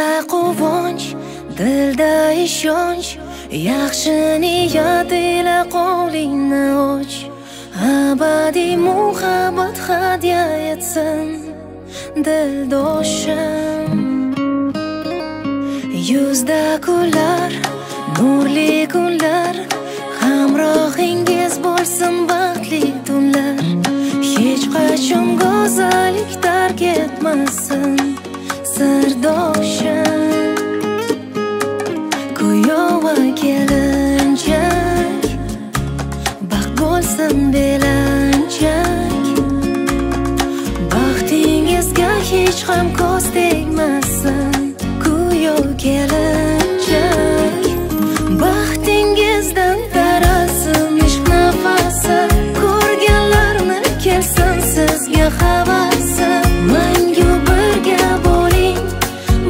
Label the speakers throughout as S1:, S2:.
S1: Ko'zda quvonch, dilda ishonch, yaxshi niyat ila qo'lingni och. Abadiy muhabbat hadya etsin dildoshim. Yuzda kular, nurli kunlar, hamrohingiz bo'lsin baxtli tunlar. Hech qachon go'zallik tark etmasin sirdoshim. Kuyov va kelinchak, baxt bo'lsin belanchak. Baxtingizga hech ham ko'z tegmasin kuyov kelinchak. Baxtingizdan tarasin ishq nafasi, ko'rganlarni kelsin sizga havasi. Mangu birga bo'ling,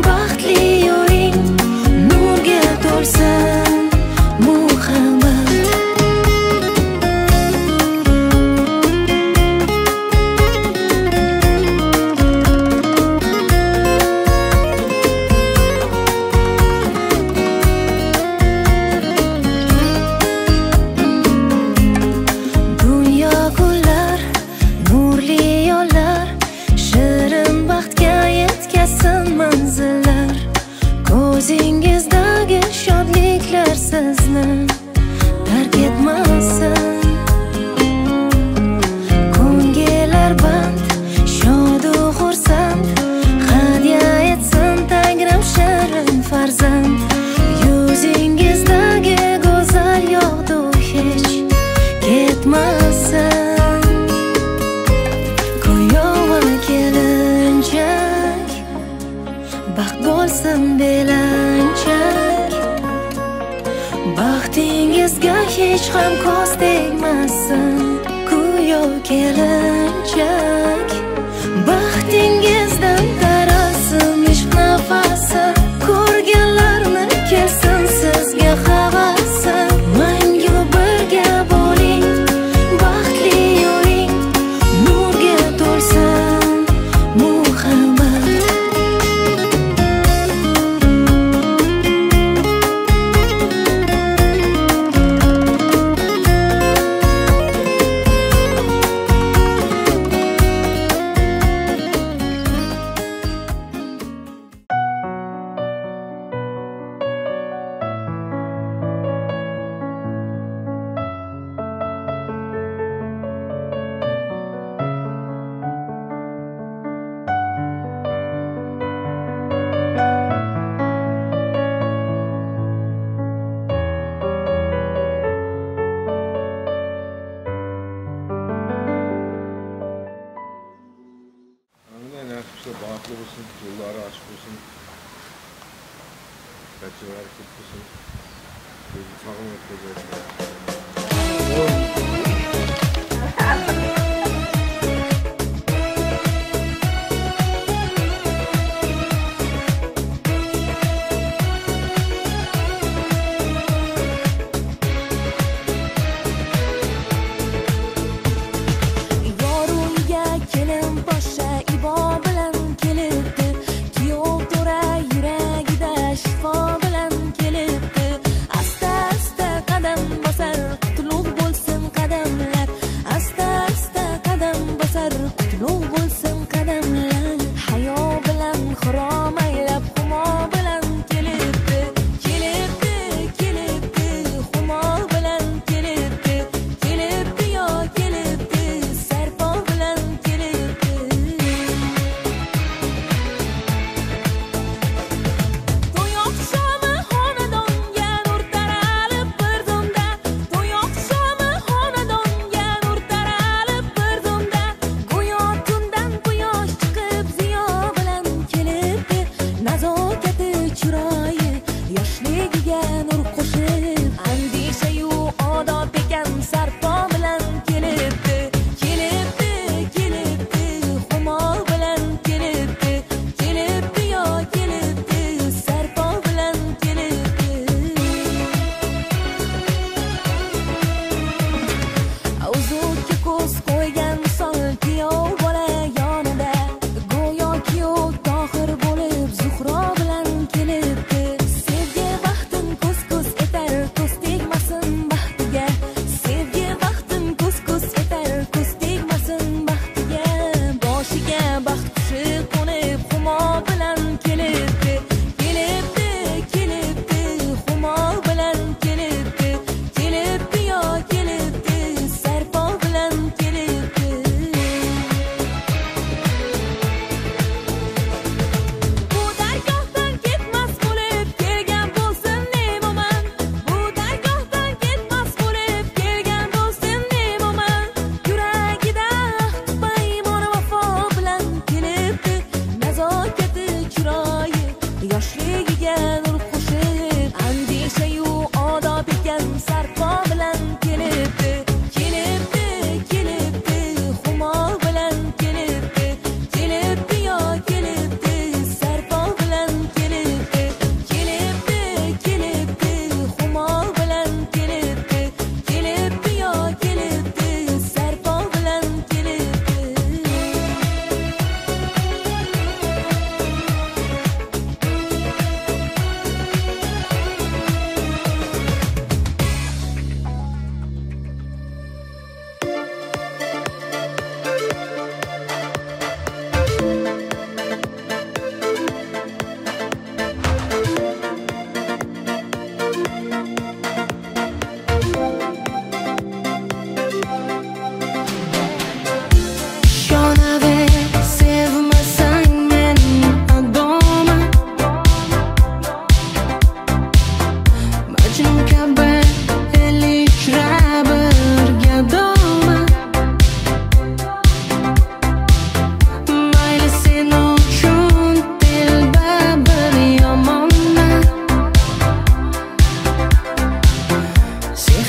S1: baxtli yuring, nurga to'lsin muhabbat. Dunyo gullar, nurli yo'llar, shirin baxtga yetkazsin manzillar. Ko'zingizdagi shodliklar sizni tark etmasin. Ko'ngillar band, shodu xursand, hadya etsin Tangrim shirin farzand. Yuzingizdagi go'zal yog'du hech ketmasin. Kuyov va kelinchak, baxt bo'lsin belanchak. Baxtingizga hech ham ko'z tegmasin kuyov kelinchak. Baxtingizdan tarasin ishq nafasi, ko'rganlarni kelsin sizga havasi. Mangu birga bo'ling, baxtli yuring, nurga to'lsin muhabbat.
S2: Baxtli bo'lsin, yo'llari ochiq bo'lsin, barcha harakat bo'lsin, ko'zi sog'lom o'tkazsin.
S3: Yorumga kelin poshsha ibo bilan kelibdi, kuyov to'ra yuragida shifo bilan kelibdi. Asta asta qadam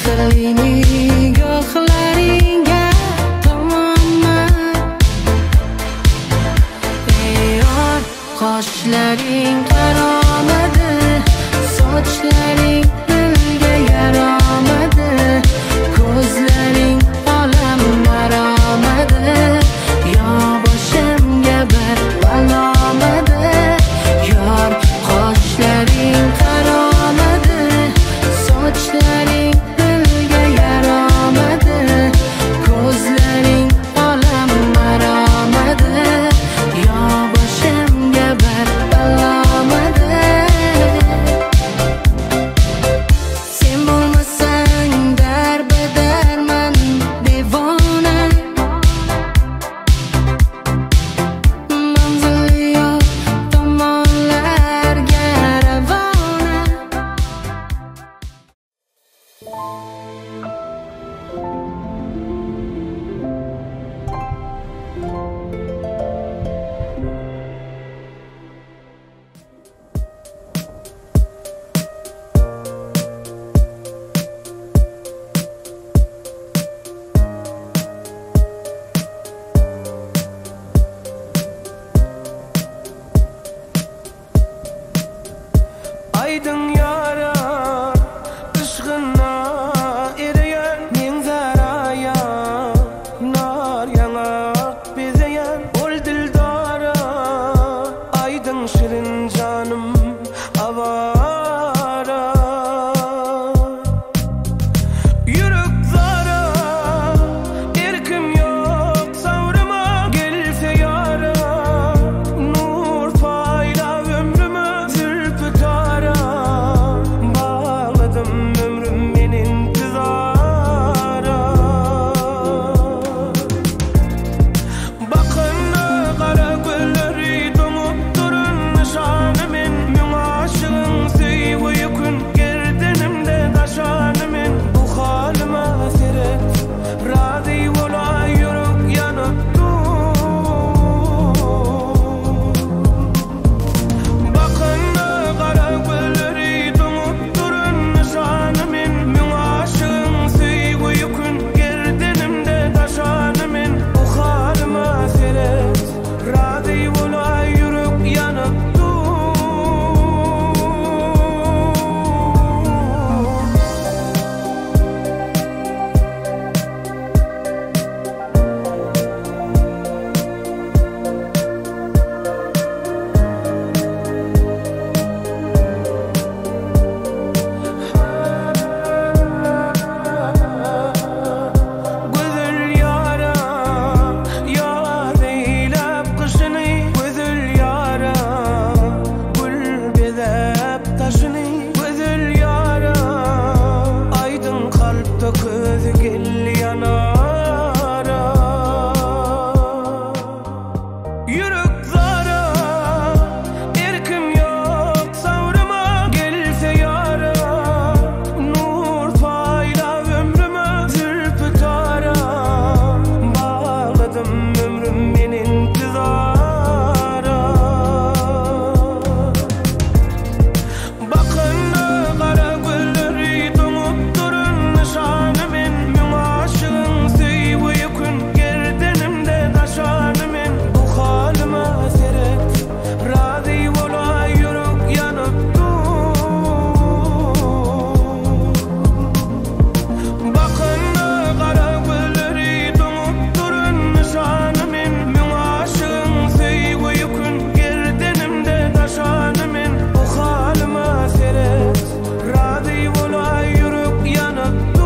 S1: Sehrli nigohlaringga tomonman. Ey yor, qoshlaring qaromadi, sochlaring dilga yaramadi, ko'zlaring olam maromadi, yo boshimga bir balomadi. Yor, qoshlaring qaromadi, sochlaring dilga yaramadi, ko'zlaring olam maromadi, yo boshimga bir balomadi. Sen bo'lmasang darbadarman devona, manzili yo'q tomonlarga ravona.
S4: Aydın yara ışkına eriyen Menzaraya nar yanak bezeyen Ol dildara aydın şirin canım avara. Yürek zara erkim yok savrıma, gelse yara nur payla ömrümü zülfü tara. Bağladım ömrüm ben intizara. Bakın kara gülleri donup durun nişanı men. Müň aşığın söýgü yükün gerdenimde taşanı men. Bu halıma seret razi ola yürek yanıp dur. Bakın kara gülleri donup durun nişanı men. Müň aşığın söýgü yükün gerdenimde taşanı men. Bu halıma seret razi ola yürek yanıp dur. Güzel yara yar eylep kışını, güzel yara gül bezep taşını, güzel yara aydın kalpte közü gel yanara. Yürek zara erkim yok savrıma, gelse yara nur payla ömrümü zülfü tara. Bağladım ömrüm ben intizara. Bakın kara gülleri donup durun nişanı men. Müň aşığın söýgü yükün gerdenimde taşanı men. Bu halıma seret razi ola yürek yanıp dur. Bakın kara gülleri donup durun nişanı men. Müň aşığın söýgü yükün gerdenimde taşanı men. Bu halıma seret razi ola yürek yanıp dur.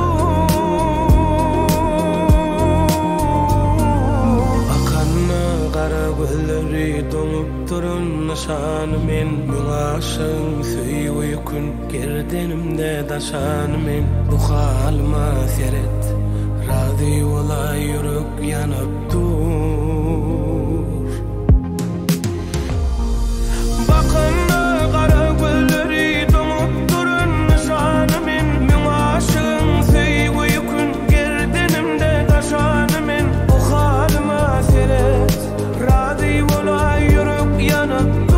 S4: Bakanna kara gülleri donup durun nişanı men. Müň aşığın söýgü yükün gerdenimde taşanı men. Bu halıma seret razi ola yürek yanıp dur. Bakın kara gülleri donup durun nişanı men. Müň aşığın söýgü yükün gerdenimde taşanı men. Bu halıma seret razi ola yürek yanıp dur.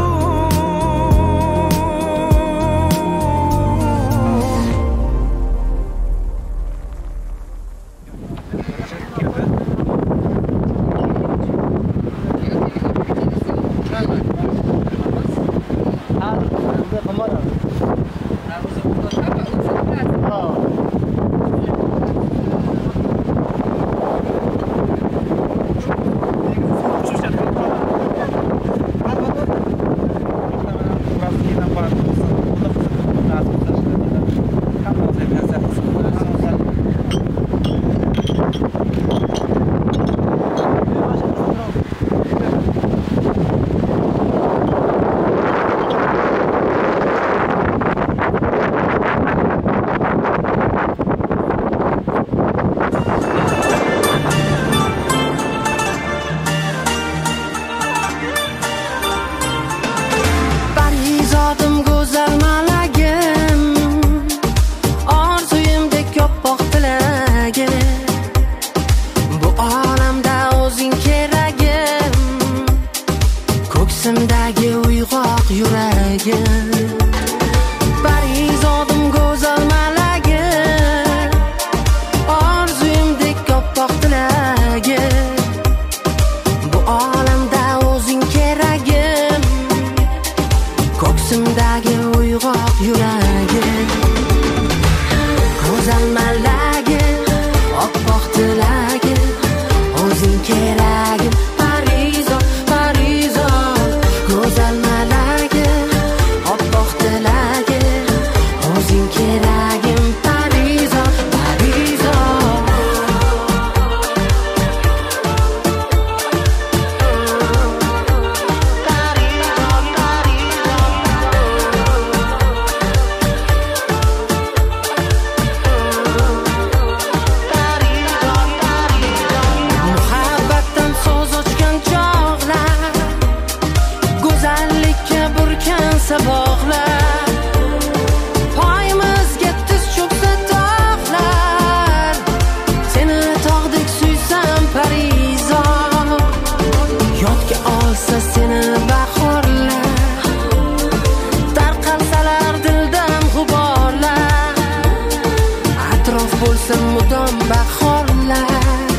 S1: Xirmon bahorlar,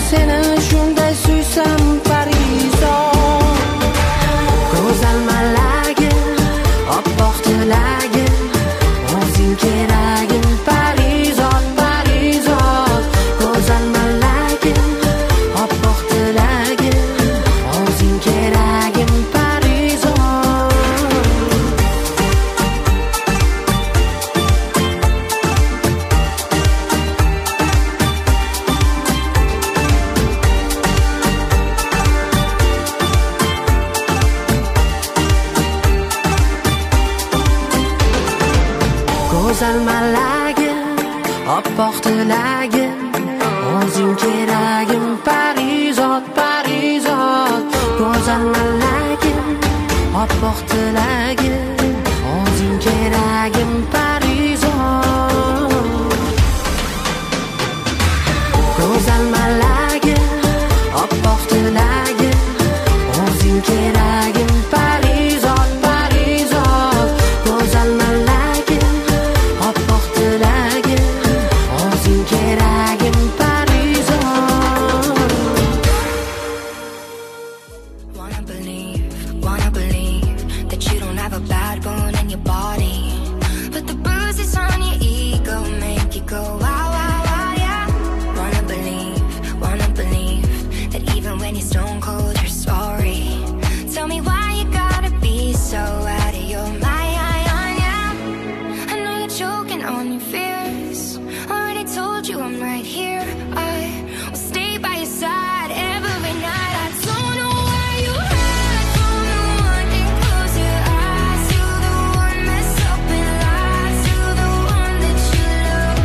S1: seni shunday suysam parizod. Go'zal malagim, oppoq tilagim, o'zing keragim parizod, parizod. Go'zal malagim, oppoq tilagim, o'zing keragim parizod. Go'zal malagim, oppoq tilagim, o'zing keragim parizod, parizod. Go'zal malagim, oppoq tilagim, o'zing keragim parizod. Go'zal malagim, oppoq tilagim, o'zing keragim parizod, parizod. Go'zal malagim, oppoq tilagim, o'zing keragim parizod.
S3: Wanna believe that you don't have a bad bone in your body, but the bruises on your ego make you go wow, wow, wow, yeah. Wanna believe that even when you're stone cold, you're sorry. Tell me why you gotta be so out of your mind, yeah. I know you're choking on your fears. Already told you I'm right here. I will stay by your side every night. I don't know why you hide from the one and close your eyes to the one mess up in lies, to the one that you love.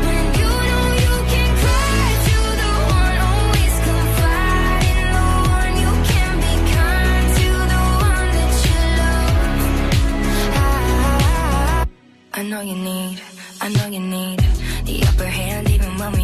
S3: When you know you can cry to the one, always confide in the one you can be kind to, the one that you love. I know you need, I know you need the upper hand, even when we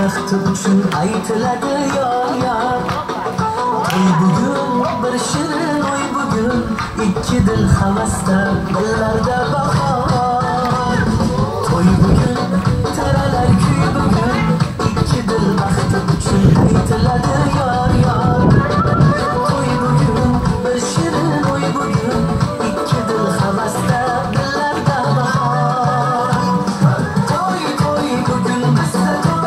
S1: Baxti uchun aytiladi yor yor. To'y bugun bir shirin oy bugun, ikki dil havasda dillarda bahor. To'y bugun taralar kuy bugun, ikki dil baxti uchun aytiladi yor yor. To'y bugun bir shirin oy bugun, ikki dil havasda dillarda bahor. To'y to'y bugun bizda to'y,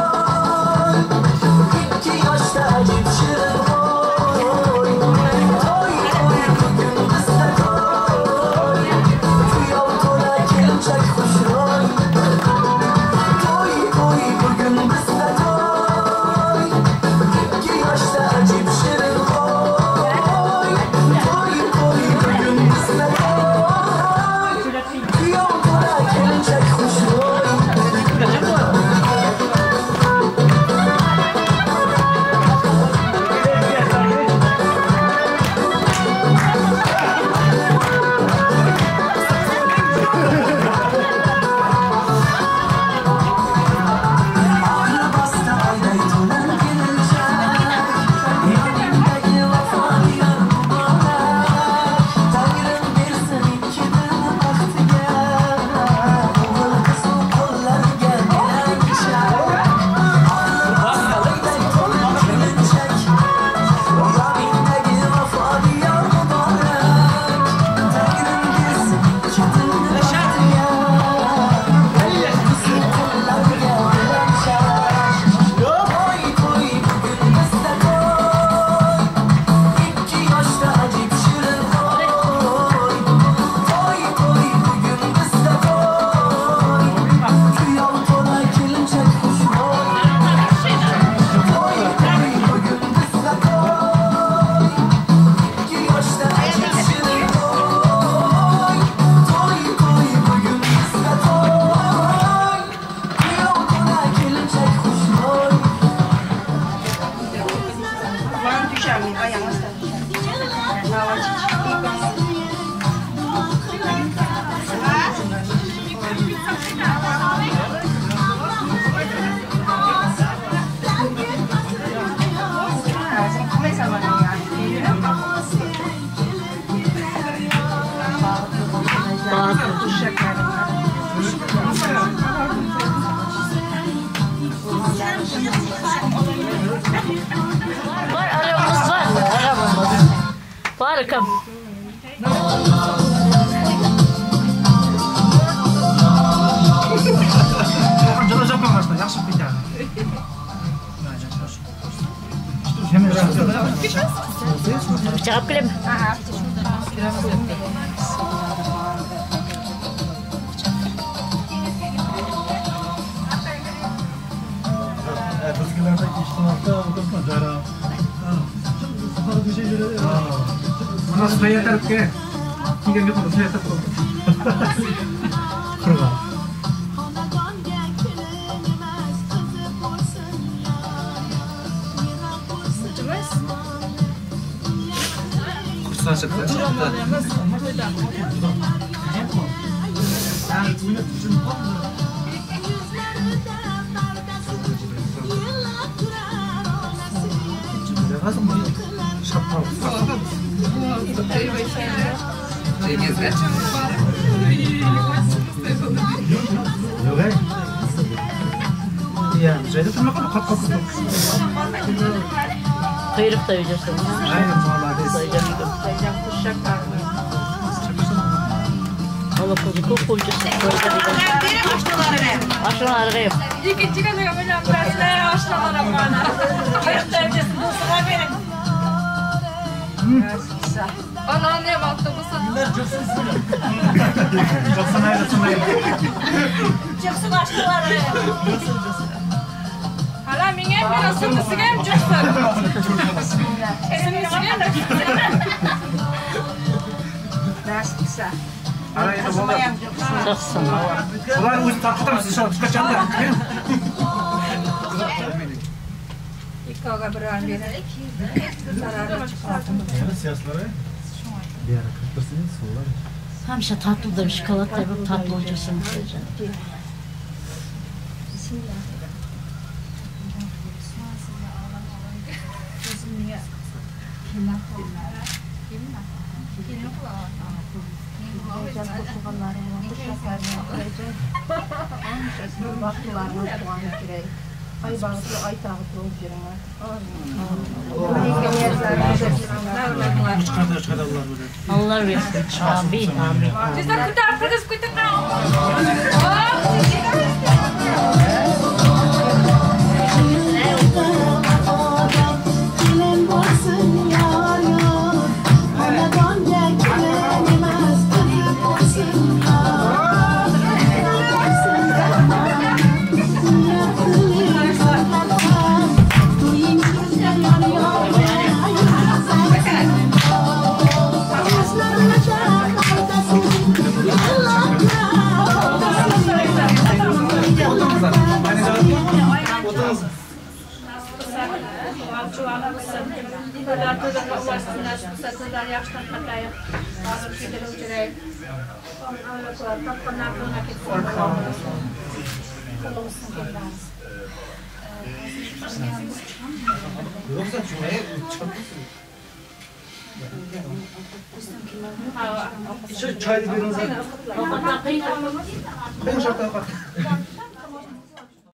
S1: ikki yoshda ajib shirin to'y. To'y to'y bugun bizda to'y, kuyov to'la kelinchak xushro'y. To'y to'y bugun bizda to'y, ikki yoshda ajib shirin to'y. To'y to'y bugun bizda to'y, kuyov to'la kelinchak xushro'y. Aqli bosdi oyday to'lin kelinchak, yoningdagi vafoli yor muborak. Tangrim bersin ikki dil baxtiga, o'g'il qiz qo'llariga belanchak. Aqli bosdi oyday to'lin kelinchak, yoningdagi vafoli yor muborak. Tangrim bersin ikki dil baxtiga, o'g'il qiz qo'llariga belanchak. To'y to'y bugun bizda to'y, ikki yoshda ajib shirin to'y. To'y to'y bugun bizda to'y, kuyov to'la kelinchak xushro'y. To'y to'y bugun bizda to'y, ikki yoshda ajib shirin to'y. To'y to'y bugun bizda to'y, kuyov to'la kelinchak xushro'y.
S5: Var arabamız var mı? Arabamız. Var kam. Bıçak kalem.
S6: Xonadonga kelin emas, qizi bo'lsin yor yor. Meroq bo'lsin yuzlarida pardasi, yig'lab turar onasi.
S5: Kıyrık da yüzürsün. Allah korusun, çok koyacaksın. Aşıları.
S7: İkinci günü ömürüm dersine aşıları bana. Kırık dercesi dostuna verin. Anneannem avtobusa.
S5: Çıksın aşıları.
S7: Hala mingen bir asıldısı hem çıksın. Sinirlisi hem
S5: Çıksın.
S8: Ular o'zi tartib chiqadi.
S7: İkkoga bir an beraylik.
S5: Həmişə tatlı da şokolad da yapıp tatlı olacaksın.
S9: Ay bağıtlı, ay tağıtlı olup yürüngler.
S5: Allah versin. Amin, amin.
S7: Bizden kurtar, kız kurtar.
S8: Çaydı birinize. Ben şartlara bak.